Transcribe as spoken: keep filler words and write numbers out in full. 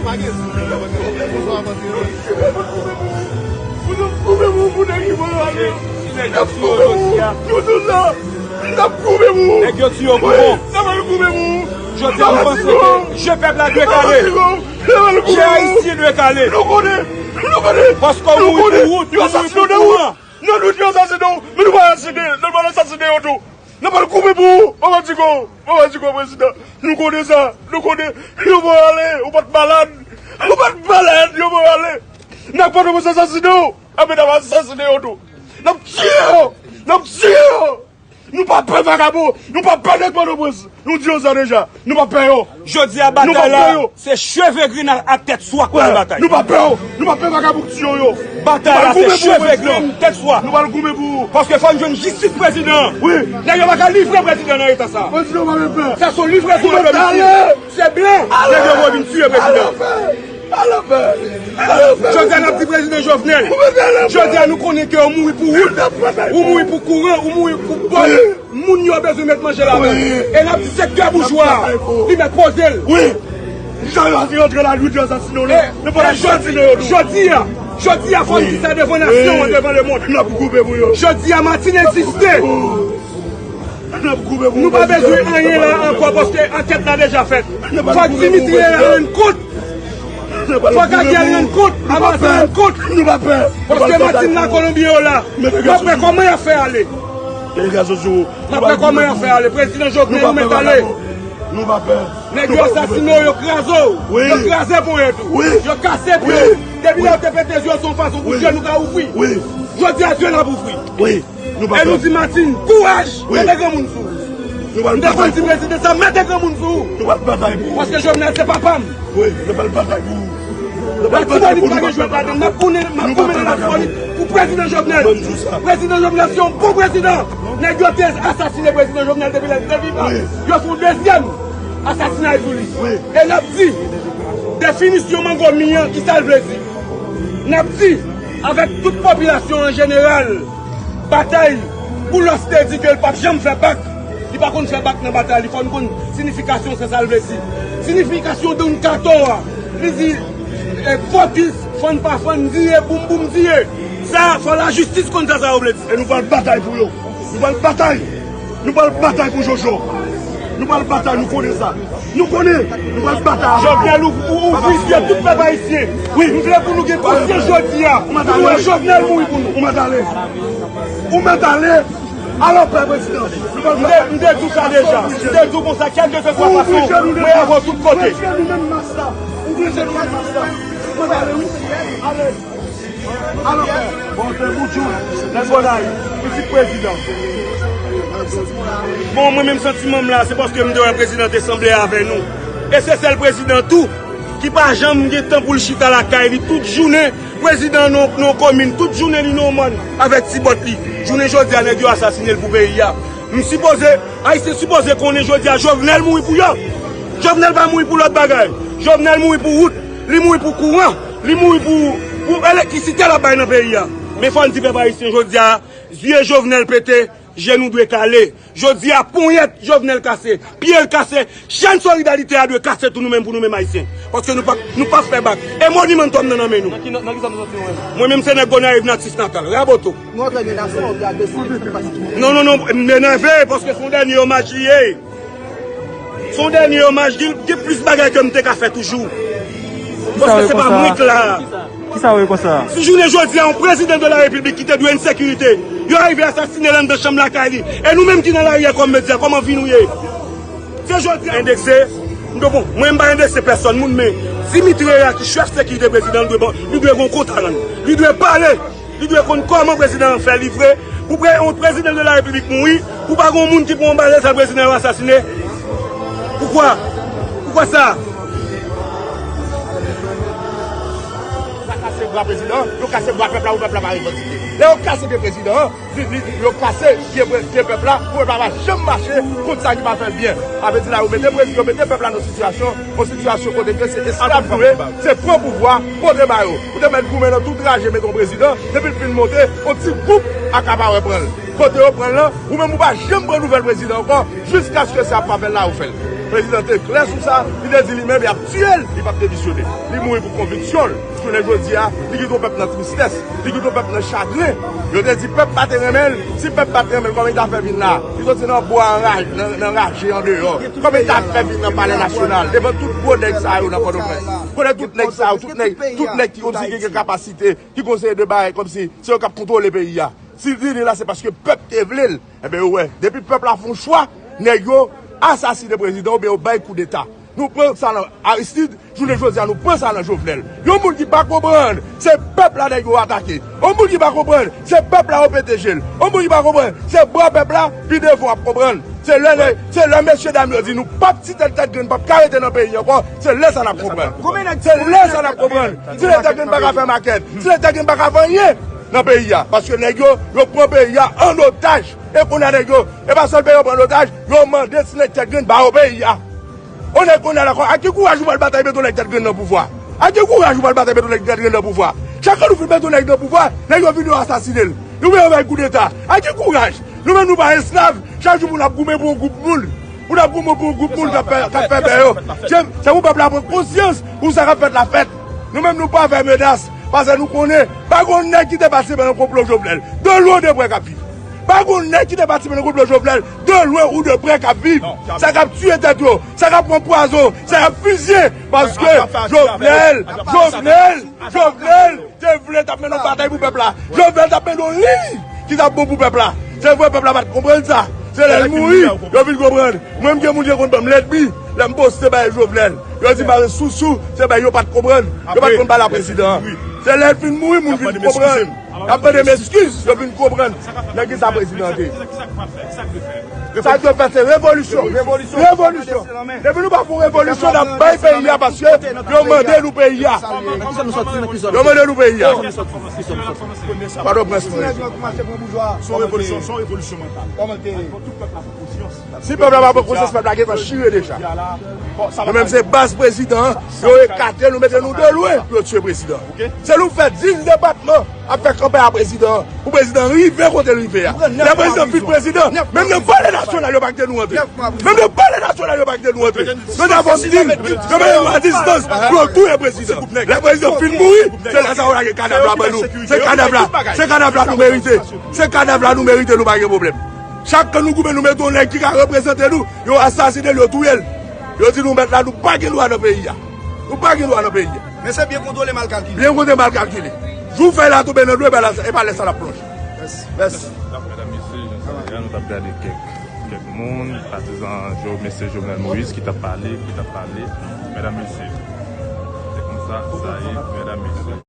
Bonswa, avanse. N ap koupe pou, pou nèg ki voye ale. N ap koupe pou, pou tout sa. N ap koupe pou. Nèg yo tiye w pou bon. N ap al koupe pou. Jodi a, nou panse ke je pèp la dwe kale. Je ayisyen dwe kale. Nou konnen, nou konnen. Paske w mouri pou wout, ou mouri pou kouran. Nan nou di yo asasinen w, men nou pa asasinen, nou pa asasinen yo tou. N ap al koupe pou ou, Papa Tigo, Papa Tigo, prezidan. Nou konnen sa, nou konnen. Yo voye ale, ou pa t malad, ou pa t malad, yo voye ale. Nèg Pòtoprens asasinen w, enben n ap asasinen yo tou. N ap tiye yo, n ap tiye yo. Nou pa pè vakabon, nou pa pè nèg Pòtoprens. Nou di yo sa deja, nou pa pè yo. Jodi a, batay la, se cheve grenn ak tèt swa k pral batay. Nou pa pè yo, nou pa pè vakabon k tiye yo. Batay la, se cheve grenn, tèt swa. Nou pral goumen pou ou. Paske fò n jwenn jistis prezidan an. Wi. Nèg yo pa ka livre prezidan nan eta sa. Prezidan pa gen pè. Sa se yon livraison de domicile. Se blan. Nèg yo vle vin tiye prezidan. Jodi a, n ap di prezidan Jovenel. Jodi a, nou konnen ke ou mouri pou wout, ou mouri pou kouran, ou mouri pou bòn. Moun yo bezwen met manje ladan l. E n ap di sektè boujwa a, li mèt poze l. Jan yo rantre la, nou di yo asasinen yo. Nou pa asasinen yo tou. Jodi a, jodi a, fò n di sa devan nasyon an, devan lemonn. N ap koupe pou yo. Jodi a, Martine egziste. Nou pa bezwen anyen la ankò paske ankèt la deja fèt. Fòk Dimitri rann kont. Fòk Ariel rann kont. Amazo rann kont. Paske Martine la Kolonbyen yo la. M ap wè kòman y ap fè ale. M ap wè kòman y ap fè ale. Prezidan Jovenel, ou mèt ale. Nèg yo asasinen w, yo kraze w. Yo kraze ponyèt ou. Yo kase pye w. Depi lè yo te pete zye w, se yon fason pou je nou ka ouvri. Jodi a, je n ap ouvri. E nou di Martine, kouraj, mete granmoun sou ou. M te konn di prezidan sa, mete granmoun sou ou. Paske Jovenel se papa m. Latibonit pa gen jwèt ladan l. M ap goumen, m ap goumen nan Latibonit pou prezidan Jovenel. Prezidan Jovenel se yon bon prezidan. Nèg yo te asasinen prezidan Jovenel depi lè l te vivan. Yo fè yon dezyèm asasinay sou li. E n ap di, definisyon mango mi an, ki sa l vle di? N ap di, avèk tout popilasyon an jeneral, batay, Boulos te di ke l p ap janm fè bak. Li pa konn fè bak nan batay li. Fò n konn siyifikasyon sa, sa l vle di. Siyifikasyon Don Kato a, li di, eh, fokis, fann pa fann, diye, boum boum, diye. Sa, fò lajistis konn sa, sa yo vle di. E nou pral batay pou yo. Nou pral batay. Nou pral batay pou Jojo. Nou pral batay, nou konnen sa. Nou konnen, nou pral batay. Jovenel, ou, ou, ou vizye tout pèp ayisyen. Wi. M vle pou nou gen konsyans jodi a. Pou nou wè Jovenel mouri pou nou. Ou mèt ale. Ou mèt ale. Alò, pè prezidan. M te, m te di w sa deja. M te di w konsa, kèlkeswa fason, mwen avè w tout kote. Ou vle nou menm mas la. Ou vle nou menm mas la. Ou mèt ale, wi. Ale. Alò, bon, se Boudjou, nèg Gonayiv, pitit prezidan. Bon, mwen menm santiman m la, se paske m te wè prezidan te sanble avè nou. E se sèl prezidan tou ki pa janm gen tan pou l chita lakay li tout jounen. Prezidan nan, nan komin, tout jounen li nan mòn avèk ti bòt li. Jounen jodi a, nèg yo asasine l pou peyi a. M sipoze, Ayisyen sipoze konnen jodi a, Jovenel mouri pou yo. Jovenel pa mouri pou lòt bagay. Jovenel mouri pou wout, li mouri pou kouran. Li mouri pou, pou elektrisite l ap bay nan peyi a. Men fò n di pèp ayisyen jodi a, zye Jovenel pete, je nou dwe kale. Jodi a, ponyèt Jovenel kase, pye l kase, chèn solidarite a dwe kase tou nou menm pou nou menm ayisyen. Paske nou p ap, nou p ap fè bak. E moniman n tòm nan nan men nou. Nan ki, nan, nan ki zòn nou soti nou menm? Mwen menm se nèg Gonayiv, Natif Natal, Raboto. Nou antre nan nasyon, ou te agresif, nou pa soti. Non, non, non, m enève paske se yon dènye omaj li ye. Se yon dènye omaj, gen, gen plis bagay ke m te ka fè toujou. Paske se pa mwen k la. Kisa w ye konsa? Si jounen jodi a, yon prezidan de la repiblik ki te dwe ensekirite, yo rive asasine l anndan chanm lakay li. E nou menm ki nan lari a kòm medya, kòman vi nou ye? Se jodi a. Endekse, m te bon, mwen m pa endekse pèsòn moun, men Dimitri a ki chèf sekirite prezidan, li dwe, li dwe gen yon kont a rann. Li dwe pale. Li dwe konn kòman prezidan an fè livre pou pre-, yon prezidan de la repiblik mouri, pou pa gen yon moun ki pran yon bal, sa prezidan yo asasine. Poukwa? Poukwa sa? Sa kase bra prezidan, yo kase bra pèp la pou pèp la pa revandike. Lè yo kase pye prezidan an, li, li, yo kase pye, pye pèp la pou pèp la pa janm mache kont sa ki pa fè l byen. Sa vle di la, yo mete prezidan, yo mete pèp la nan sitiyasyon, yon sitiyasyon kote ke se esklav nou ye, se pran pouvwa, pote ba yo. Ou te mèt goumen nan tout raje, mete yon prezidan, depi l fin monte, yon ti gwoup akapare pran l. Kote yo pran l lan, ou menm ou pa janm pran nouvèl prezidan ankò, jiskaske se ap papèl la yo fè l. Prezidan te klè sou sa, li te di li menm y ap tiye l, li p ap demisyone. Li mouri pou konviksyon l. Jounen jodi a, li kite yon pèp nan tristès, li kite yon pèp nan chagren. Yo te di pèp pa te renmen l, si pèp pa te renmen l, kòman li ta fè vin la? Li soti nan bwa anraj-, nan, nan raje andeyò. Kòman li ta fè vin nan Palè Nasyonal, devan tout gwo nèg sa yo nan Pòtoprens? Konnen tout nèg sa yo, tout nèg, tout nèg ki kòmsi ki gen kapasite, ki konseye de bagay kòmsi se yo k ap kontwole peyi a. Si l vini la, se paske pèp te vle l. Enben, yo wè, depi pèp la fè yon chwa, nèg yo asasine prezidan oubyen yo bay koudeta. Nou pran sa nan Aristide, jounen jodi a, nou pran sa nan Jovenel. Yon moun ki pa konprann, se pèp la nèg yo atake. Yon moun ki pa konprann, se pèp la yo pete je l. Yon moun ki pa konprann, se bwa pèp la, pi devan w ap konprann. Se lè, se lè mesye dam yo di nou p ap, si tèt, tèt grenn p ap ka rete nan peyi ankò, se lè sa n ap konprann. Se lè sa n ap konprann. Si tèt grenn pa ka fè makèt, si tèt grenn pa ka fè anyen nan peyi a. Paske nèg yo, yo pran peyi a an otaj. E kounye a nèg yo, e pa sèl peyi yo pran an otaj, yo mande si nèg tèt grenn ba yo peyi a. On nèg kounye a la, ak ki kouraj ou pral batay mete yon nèg tèt grenn nan pouvwa? Ak ki kouraj ou pral batay mete yon nèg tèt grenn nan pouvwa? Chak lè nou fin mete yon nèg nan pouvwa, nèg yo vin yo asasine l. Oubyen yo bay koudeta. Ak ki kouraj? Nou menm nou pa esklav, chak jou pou n ap goumen pou yon gwoup moun. Pou n ap goumen pou yon gwoup moun k ap fè, k ap fè bè yo. Se, se pou pèp la pran konsyans pou sa k ap fèt la fèt. Nou menm nou pa fè menas, paske nou konnen, pa gon nèg ki te patisipe nan konplo Jovenel, de lwen ou de prè k ap viv. Pa gon nèg ki te patisipe nan konplo Jovenel, de lwen ou de prè k ap viv. Sa k ap tiye tèt yo, sa k ap pran pwazon, sa k ap fizye, paske Jovenel, Jovenel, Jovenel, te vle t ap mennen yon batay pou pèp la. Jovenel t ap mennen yon liy ki t ap bon pou pèp la. Se vre, pèp la pa t konprann sa. Se lè l mouri, yo vin konprann. Mwen, m gen moun ki konn ban m lènmi, lè m poste bay Jovenel. Yo di m pase sousou, se bay yo pa t konprann. Yo pa t konn pale a prezidan an. Se lè l fin mouri, moun vin konprann. Y ap mande m eskiz, yo vin konprann nan ki sa prezidan an te ye. Sa k dwe fèt, se revolisyon. Revolisyon. Revolisyon. Depi nou pa fè revolisyon, n ap bay peyi a paske yo mande nou peyi a. Yo mande nou peyi a. Pòtoprens nou ye. Se yon revolisyon, se yon revolisyon mantal. Si pèp la pa pran konsyans, pèp la gentan chire deja. Nou menm se baz prezidan an, yo ekate nou, mete nou de lwen pou yo tiye prezidan an. Se nou fè dis depatman ap fè kanpay a prezidan an, pou prezidan an rive kote l rive a. Lè prezidan fin prezidan, menm nan Palè Nasyonal yo pa kite nou antre. Menm nan Palè Nasyonal yo pa kite nou antre. Yo t ap di, yo mete nou a distans pou yo touye prezidan. Lè prezidan fin mouri, se lè sa yo lage kadav la ban nou. Se kadav la, se kadav la nou merite. Se kadav la nou merite, nou pa gen pwoblèm. Chak kan nou goumen, nou mete yon nèg ki ka reprezante nou, yo asasine l, yo touye l. Yo di nou mèt la, nou pa gen dwa nan peyi a. Nou pa gen dwa nan peyi a. Men se byen kontwole, mal kalkile. Byen kontwole, mal kalkile. Jou fèy la tonbe nan dlo, e pa lè sa l ap plonje. Mèsi. Mèsi. Medam, mesye, jan sa ye a, nou t ap gade kèk, kèk moun, patizan Jo-, mesye Jovenel Moïse ki t ap pale, ki t ap pale. Medam, mesye, se konsa sa ye, medam, mesye.